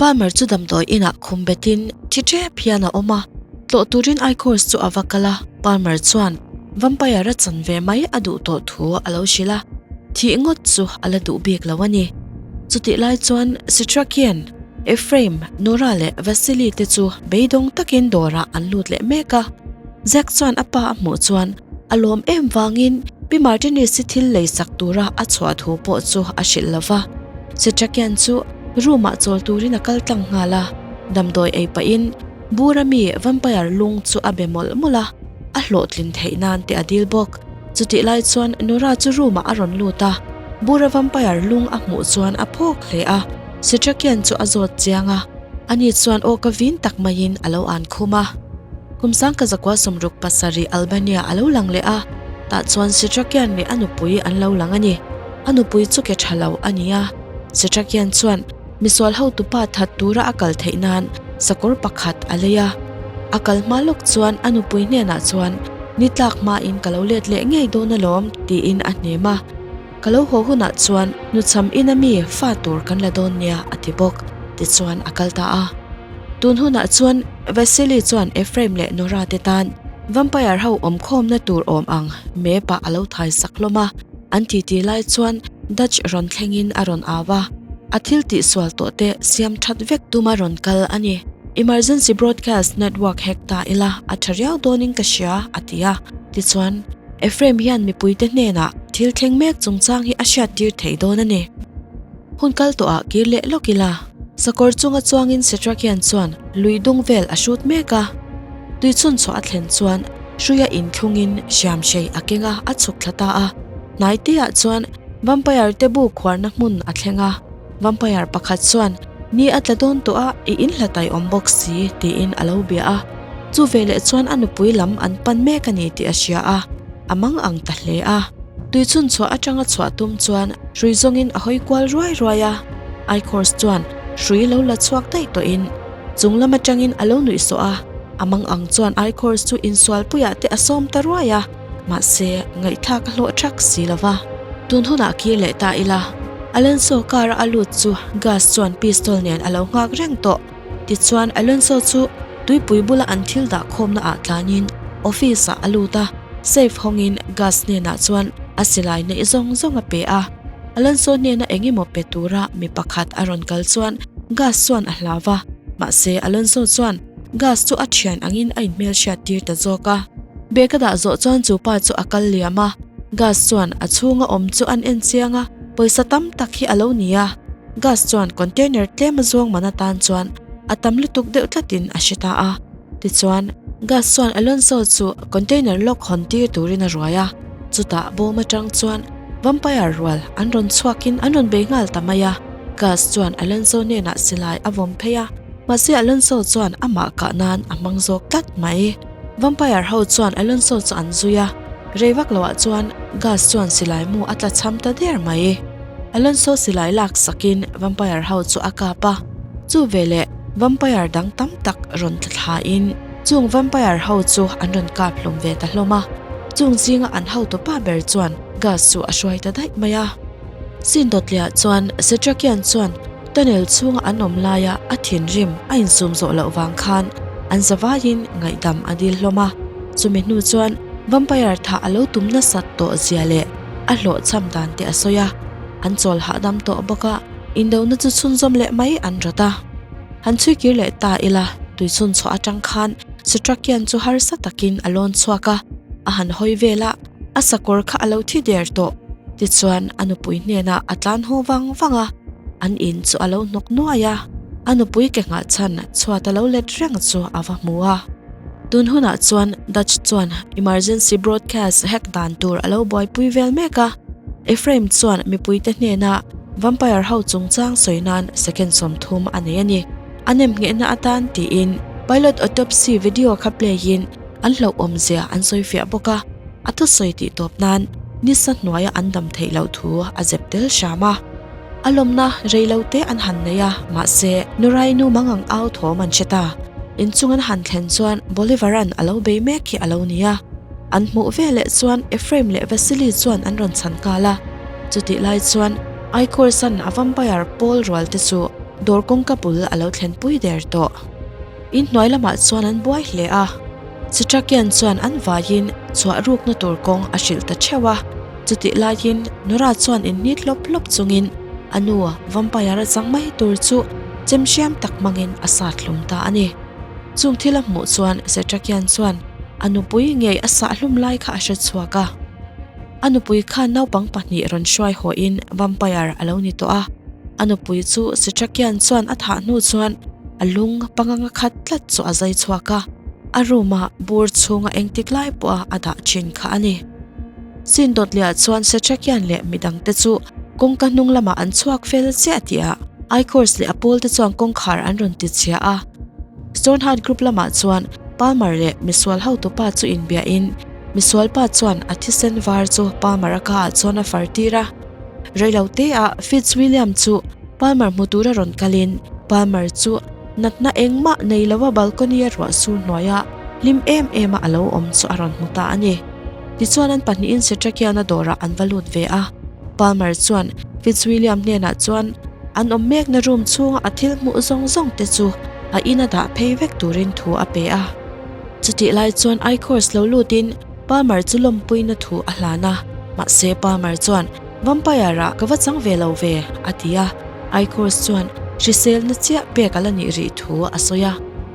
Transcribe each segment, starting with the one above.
Palmer chu damdawi inah khum betin thi tep hian a awm a, tlawh turin Ichors chu a va kal a, Palmer chuan vampire a chan ve mai a duh tawh thu a lo hrilh a, thih ngawt chu a la duh bik lo a ni. Chutih lai chuan Sitrakian, Ephraim, Nora leh Vasily te chu beidawng takin dawrah an lut leh mek a, Zack chuan a pa a hmuh chuan a lawm em vangin Pi Martinez-i thil lei sak tura a chhuah thu pawh chu a hrilh lo va. Sitrakian chu room ah chawl turin a kal tlang nghal a, damdawi ei pahin bura mi vampire lung chu a be mawlh mawlh a, a hlawhtlin theih nan te a dil bawk. Chutih lai chuan Nora chu room ah a rawn lut a, bura vampire lung a hmuh chuan a phawk hle a, Sitrakian chu a zawt chiang a, ani chuan aw ka vin tak maiin a lo an khum a. Kum sangka zakua 67 Albania a lo lang leh a, tah chuan Sitrakian leh a nupui an lo lang a ni. A nupui chu ke tha lo a ni a, Sitrakian chuan misual hotupa that tura a kal theih nan sakawr pakhat a lei a. A kal hma lawk chuan a nupui hnenah chuan ni tlak hmain ka lo let leh ngei dawn alawm tiin a hnem a. Ka lo haw hunah chuan nuchham ina mi fa tur kan la dawn nia a ti bawk tichuan a kal ta a. Tun hunah chuan Vasily chuan Ephraim leh Nora te tan vampire ho awmkhawmna tur awm ang map ah a lo thai sak hlawm a. An titi lai chuan Dutch rawn thlengin a rawn au a, a thil tihsual tawh te siam that vek tuma rawn kal a ni. Emergency broadcast network hack ta ila a tha riau dawnin ka hria, a ti a. Tichuan, Ephraim hian mipuite hnenah thil thleng mek chungchang hi a hriattir thei dawn a ni. Hun kal tawhah kir leh lawk ila, sakawr chunga chuangin Setrakian chuan lui dung vel a hrut mek a. Tui chhunchhuah a thlen chuan Hruia inthlungin hriamhrei a keng a, a chhuk thla ta a. Hnaiteah chuan vampire te bu khuarna hmun a thleng a. Vampire pakhat chuan, Ni a tla dawn tawh a, i inhla tai awm bawk si, tiin a lo bia a. Chu veleh chuan a nupui lam an pan mek a ni tih a hria a, a mang ang ta hle a. Tui chhunchhuah atanga chhuah tum chuan hrui zawngin a hawi kual ruai ruai a. Ichors chuan hrui lo la chhuak daih tawhin chung lam atangin a lo nuihsawh a. A mang ang chuan Ichors chu insualpuiah te a sawm ta ruai a, mahse ngaihthlak a hlawh thak si lo va. Tun hunah kir leh ta ila, Alonso car a lut chu Gus chuan pistol nen a lo nghak reng tawh. Tichuan Alonso chu tuipui bula an thil dah khawmna ah tlanin office ah a lut a, safe hawngin Gus hnenah chuan a silai neih zawng zawng a pe a. Alonso hnena eng emaw pe tura mi pakhat a rawn kal chuan Gus chuan a hlau va, mahse Alonso chuan Gas chu a thian angin a inhmelhriat tir ta zawk a. Bag a dah zawh chuan chu pa chu a kal liam a, Gas chuan a chhunga awm chu an en chiang a, pawisa tam tak hi a lo ni a. Gas chuan container tlem a zuang man atan chuan a tam lutuk deuh tlatin a hre ta a. Tichuan, Gas chuan Alonso chu container lock hawn tir turin a ruai a, chutah bawm atang chuan vampire rual an rawn chhuakin an rawn bei nghal ta mai a. Gas chuan Alonso hnenah silai a vawm phei a. Mahse Alonso chuan amah kah nan a hmang zawk tlat mai. Vampire ho chuan Alonso chu an zui a, rei vak loah chuan Gus chuan silai mu a tla cham ta der mai. Alonso silai lak sakin Vampire ho chu a kap a, chu veleh Vampire dang tam tak rawn tla thlain chung Vampire ho chu an rawn kap hlum ve ta hlawm a. Chung zinga an hotupa ber chuan Gus chu a hruai ta daih mai a. Sindawtliah chuan Setrakian chuan Tunnel chhunga an awm laia a thinrim a insum zawh loh vang khan an zavaiin ngaihdam a dil hlawm a, chumi hnu chuan vampire thah a lo tum nasat tawh zia leh a hlawhchham dan te a sawi a, an chawl hahdam tawh bawk a, indona chu chhunzawm leh mai an rawt a. Han chhui kir leh ta ila, tui chhun chhuah atang khan Setrakian chu harsa takin a lawn chhuak a, a han hawi vel a, a sakawr kha a lo thi der tawh. Tichuan a nupui hnenah a tlan haw vang vang a, an in chu a lo hnawk nuai a, a nupui ke nghah chhan chhuat a lo let reng chu a va hmu a. Tun hunah chuan Dutch chuan emergency broadcast hack dan tur a lo buaipui vel mek a, Ephraim chuan mipuite hnena vampire ho chungchang sawi nan second 30 a nei a ni. A nem nghehna atan tiin pilot autopsy video kha play in an hlauhawm zia an sawi fiah bawk a, a thusawi tih tawp nan nisa hnuaia an dam theih loh thu a zep tel hram a. A lawmna rei lo te an han nei a, mahse Nurai nu mangang au thawm an hre ta. Inchung an han thlen chuan Bolivar-a'n a lo bei mek hi a lo ni a. An hmuh veleh chuan Ephraim leh Vasily chuan an rawn chhan nghal a. Chutih lai chuan Ichors-a'n a vampire pawl rual te chu. dawr kawngka bul a lo thlenpui der tawh. In hnuai lamah chuan an buai hle a, Setrakian chuan an vaiin chhuah rukna tur kawng a hrilh ta theuh a. Chutih laiin Nora chuan inhnit hlawp hlawp chungin a nu vampire a chang mai tur chu chem hriam tak hmangin a sat hlum ta a ni. Chung thil a hmuh chuan Setrakian chuan a nupui ngei a sah hlum lai kha a hre chhuak a. A nupui khan naupang pahnih rawn hruai hawhin vampire a lo ni tawh a. A nupui chu Setrakian chuan a thah hnu chuan a lung pangang a khat tlat chu a zai chhuak a, a room ah bur chhunga engtik lai pawha a dah thin kha a ni. Sin dawtliah chuan Setrakian leh midangte chu kawngka hnung lamah an chhuak fel chiah tih ah Ichors leh a pawlte chuan kawngkhar an rawn ti chhia a. Stoneheart Group lamah chuan Palmer leh misual hotupa chu inbiahin misualpa chuan a thisen var chu Palmer-a kaah chuan a far tir a. Reiloteah Fitzwilliam chu Palmer hmu tura rawn kalin Palmer chu natna engmah nei lova balcony-a ruah sur hnuaia hlim em em a a lo awm chu a rawn hmu ta a ni. Tichuan an pahnihin Setrakiana dawrah an va lut ve a. Palmer chuan Fitzwilliam hnenah chuan an awm mekna room chhunga a thil hmuh zawng zawng te chu a ina dah phei vek turin thu a pe a. Chutih lai chuan Ichors lo lutin Palmer chu lawmpuina thu a hlan a, mahse Palmer chuan Vampire-ah ka va chang ve lo ve, a ti a. Ichors chuan hriselna chiah pek a la nih rih thu a sawi a,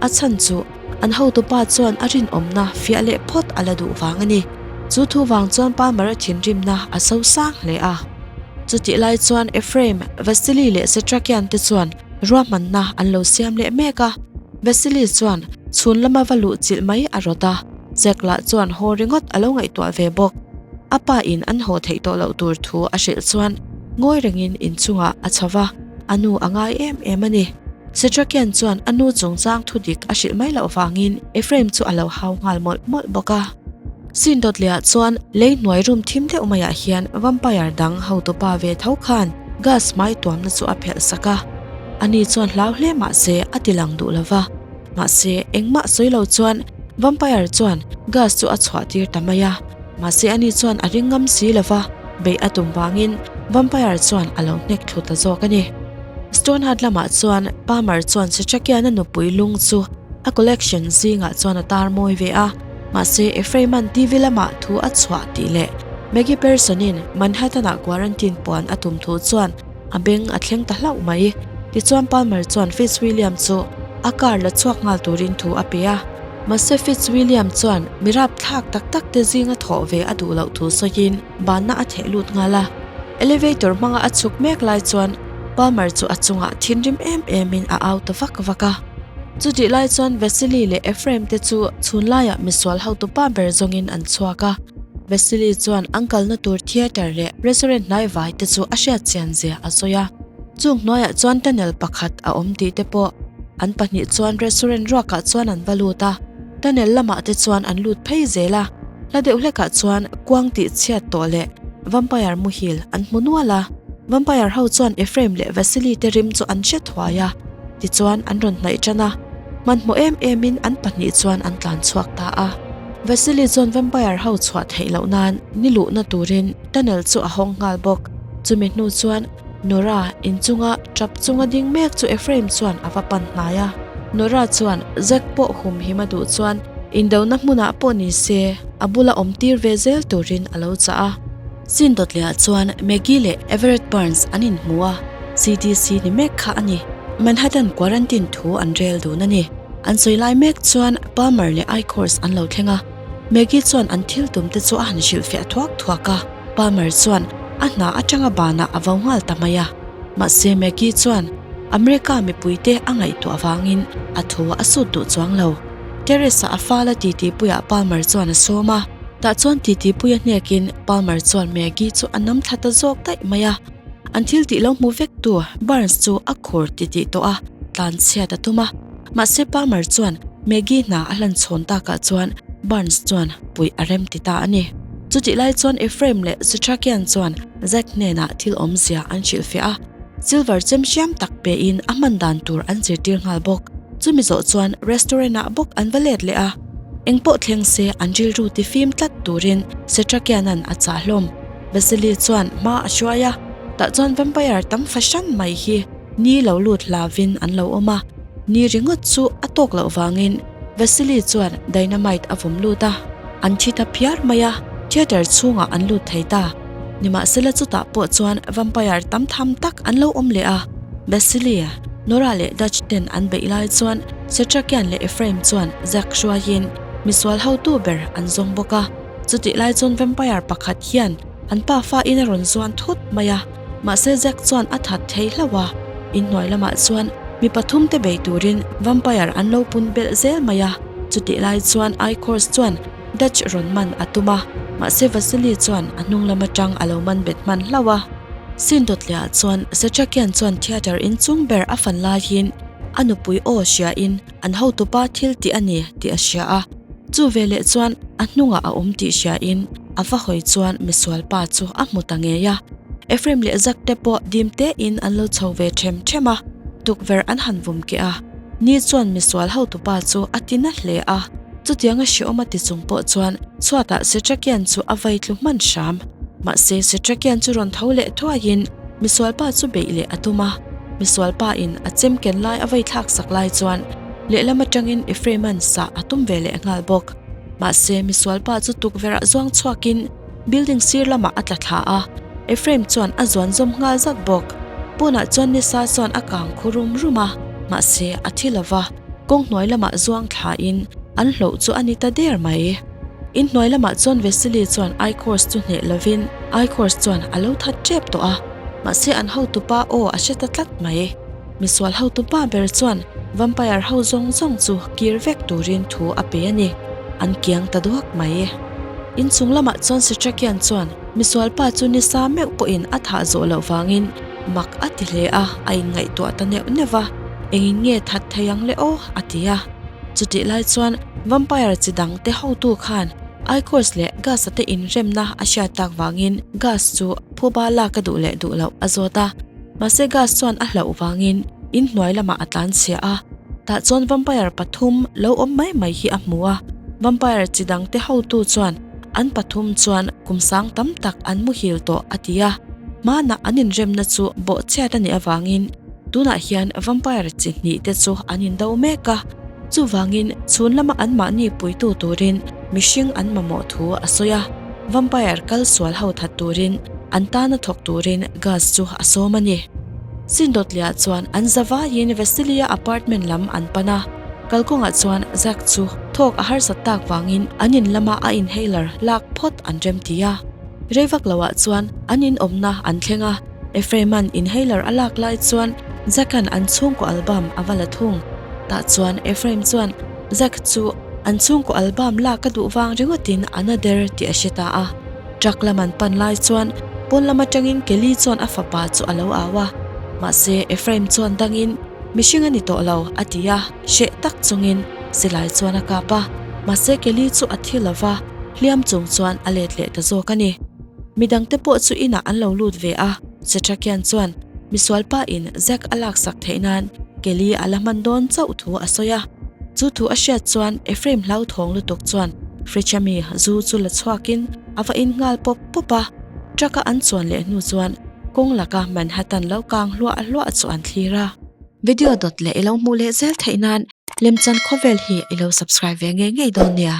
a chhan chu an hotupa chuan a rinawmna fiah leh phawt a la duh vang a ni. Chu thu vang chuan Palmer-a thinrimna a so sang hle a. Chutih lai chuan Ephraim, Vasily leh Setrakian te chuan ruahmanna an lo siam leh mek a. Vasily chuan chhun lama va luh chilh mai a rawt a. Jack lah chuan haw ringawt a lo ngaihtuah ve bawk. A pa in an haw theih tawh loh tur thu a hrilh chuan ngawi rengin inchungah a chho va, a nu a ngai em em a ni. Setrakian chuan a nu chungchang thu dik a hrilh mai loh vangin Ephraim chu a lo hau nghal mawlh mawlh bawk a. Sin dawtliah chuan lei hnuai room thim deuh maiah hian vampire dang hotupa ve tho khan gas hmai tuamna chu a phelh sak a. Ani chuan hlau hle mah se a ti lang duh lo va. Mahse, engmah sawi lo chuan Vampire chuan gas chu a chhuah tir ta mai a. Mahse ani chuan a ring ngam si lo va, beih a tum vangin Vampire chuan a lo hnek thlu ta zawk a ni. Stoneheart lamah chuan Palmer chuan Setrakian-a nupui lung chu a collection zingah chuan a tar mawi ve a. Mahse, Ephraim-a'n TV lamah thu a chhuah tih leh Maggie Pearson-in Manhattan-ah quarantine puan a tum thu chuan A beng a thleng ta hlauh mai. Tichuan Palmer chuan Fitzwilliam chu a car la chhuak nghal turin thu a pe a. Mahse Fitzwilliam chuan mi rapthlak tak tak te zinga thawh ve a duh loh thu sawiin banna a theh lut nghal a. Elevator hmanga a chhuk mek lai chuan Palmer chu a chungah thinrim em emin a au ta vak vak a. Chutih lai chuan Vasily leh Ephraim te chu chhun laiah misual hotupa ber zawngin an chhuak a. Vasily chuan an kalna tur theatre leh restaurant hnai vai te chu a hriat chian zia a sawi a. Chung hnuaiah chuan tunnel pakhat a awm tih te pawh an pahnih chuan restaurant ruakah chuan an va lut a. Tunnel lamah te chuan an lut phei zel a. Hla deuh hlekah chuan kuang tih chhiat tawh leh vampire muhil an hmu nual a. Vampire ho chuan Ephraim leh Vasily te rim chu an hre thuai a. Tichuan an rawn hnaih tan a, hmanhmawh em emin an pahnih chuan an tlan chhuak ta a. Vasily chuan vampire ho chhuah theih loh nan ni luhna turin tunnel chu a hawng nghal bawk. Chumi hnu chuan Nora inchunga tap chunga ding mek chu Ephraim chuan a va pan hnai a. Nora chuan Zack pawh humhim a duh chuan indona hmunah pawh ni se a bula awm tir ve zel turin a lo chah a. Sin dawtliah chuan Maggie leh Everett Burns an inhmu a, CDC ni mek kha a ni. Manhattan quarantine thu an rel dun a ni. An sawi lai mek chuan Palmer leh Ichors an lo thleng a, Maggie chuan an thil tum te chu a han hrilhfiah thuak thuak a, Palmer chuan a hna atanga banah a vo nghal ta mai a. Mahse Maggie chuan America mipuite a ngaihtuah vangin a thu a sut duh chuang lo. Terrace-a a fala titipuiah Palmer chuan a sawm a, tah chuan titipuia hnekin Palmer chuan Maggie chu a nam thla ta zawk daih mai a. An thil tih lo hmu vek tu Burns chu a khur titih tawh a, tlan chhiat a tum a. Mahse Palmer chuan Maggie hna a hlan chhawn takah chuan Burns chuan puih a rem ti ta a ni. Chutih lai chuan Ephraim leh Setrakian chuan Zack hnenah thil awmzia an hrilhfiah a. Silver chem hriam tak pein a hman dan tur an zirtir nghal bawk. Chumi zawh chuan restaurant ah bawk an va let leh a, engpawh thleng se an rilru ti fim tlat turin Setrakian-a'n a chah hlawm. Vasily chuan hma a hruai a, tah chuan vampire tam fahran mai hi. Ni lo lut hlauvin an lo awm a, ni ringawt chu a tawk loh vangin Vasily chuan dynamite a vawm lut a, an thi ta phiar mai a, theatre chhungah an lut thei ta. Nimahsela chutah pawh chuan vampire tam tham tak an lo awm leh a, Vasily, Nora leh Dutch ten an beih lai chuan Setrakian leh Ephraim chuan Zack hruaiin misual hotu ber an zawng bawk a, chutih lai chuan vampire pakhat hian an pafa in a rawn zuan thut mai a. Mahse Zack chuan a that thei hlauh a, inhnuai lamah chuan mi pathum te bei turin vampire an lo pun belh zel mai a, chutih lai chuan Ichors chuan Dutch rawn man a tum a, mahse Vasily chuan a hnung lam atang a lo man bet hman hlauh a. Scene dawtliah chuan Setrakian chuan theatre inchung ber a fan laiin a nupui aw hriain an hotupa thil tih a ni tih a hria a, chu veleh chuan a hnungah a awm tih hriain a va hawi chuan misual pa chu a hmu ta ngei a. Ephraim leh Zack te pawh dim tein an lo chho ve ṭhem ṭhem a, tukverh an han vum keh a. Ni chuan misual hotupa chu a ti na hle a, chutianga hreawm a ti chung pawh chuan chhuatah Setrakian chu a vai tlu hman hram. Mahse Setrakian chu rawn tho leh thuaiin misual pa chu beih leh a tum a. Misual pa in a chem ken lai a vei thlak sak lai chuan lehlam atangin Ephraim-a'n sah a tum ve leh nghal bawk. Mahse misual pa chu tukverh ah zuang chhuakin building sir lamah a tla thla a, Ephraim chuan a zuan zawm nghal zat bawk. Pawnah chuan nisa chuan a kang khu rum rum a, mahse a thi lo va, kawng hnuai lamah zuang thlain an hloh chu a ni ta der mai. Inhnuai lamah chuan Vasily chuan Ichors chu hneh lovin Ichors chuan a lo that tep tawh a. Mahse an hotupa aw a hre ta tlat mai. Misual hotupa ber chuan vampire ho zawng zawng chu kir vek turin thu a pe a ni. An kiang ta duak mai. Inchung lamah chuan Sitrakian chuan misual pa chu nisa meuh pawhin a thah zawh loh vangin mak a ti hle a, a inngaihtuah ta neuh neuh va, Engin nge that thei ang le aw? a ti a. Chutih lai chuan vampire chi dang te hotu khan Ichors leh Gus-a te inremna a hriat tak vangin Gus chu phuba lak a duh leh duh loh a zawt a. Mahse Gus chuan a hlauh vangin in hnuai lamah a tlan chhia a. Tah chuan vampire pathum lo awm mai mai hi a hmu a. Vampire chi dang te hotu chuan an pathum chuan kum sang tam tak an muhil tawh a ti a. Hmanah an inremna chu bawhchhiat a nih avangin tunah hian vampire chi hnih te chu an indo mek a. Chuvangin, chhun lama anmahni puitu turin mihring an mamawh thu a sawi a, vampire kal sual ho that turin an tana thawk turin Gus chu a sawm a ni. Sindawtliah chuan an za vaiin Vasilia apartment lam an pan a, kalkawngah chuan Zack chu thawk a harsat tak vangin an in lama a inhaler lak phawt an remti a. Rei vak loah chuan an inawmna an thleng a. Ephraim-a'n inhaler a lak lai chuan Zack-a'n an chhungkaw album a va la thung. Tah chuan Ephraim chuan Zack chu an chhungkaw album lak a duh vang ringawtin a na der tih a hre ta a. Truck lam an pan lai chuan pawn lam atangin Kelly chuan a fapa chu a lo au a. Mahse Ephraim chuan dangin mihring a ni tawh lo a ti a, hreh tak chungin silai chuan a kap a. Mahse Kelly chu a thi lo va, hliam chung chuan a let leh ta zawk a ni. Midangte pawh chu inah an lo lut ve a, Setrakian chuan misual pa in Zack a laksak theih nan Kelly a la hman dawn chauh thu a sawi a. Chu thu a hriat chuan Ephraim hlauthawng lutuk chuan fridge a mi zu chu la chhuakin a va in nghal pawp pawp a. Truck a an chuan leh hnu chuan kawng laka Manhattan lo kang hluah hluah chu an thlir a. Video dawt leh i lo hmuh leh zel theih nan Lemchan Khawvel hi i lo subscribe ve ngei ngei dawn nia.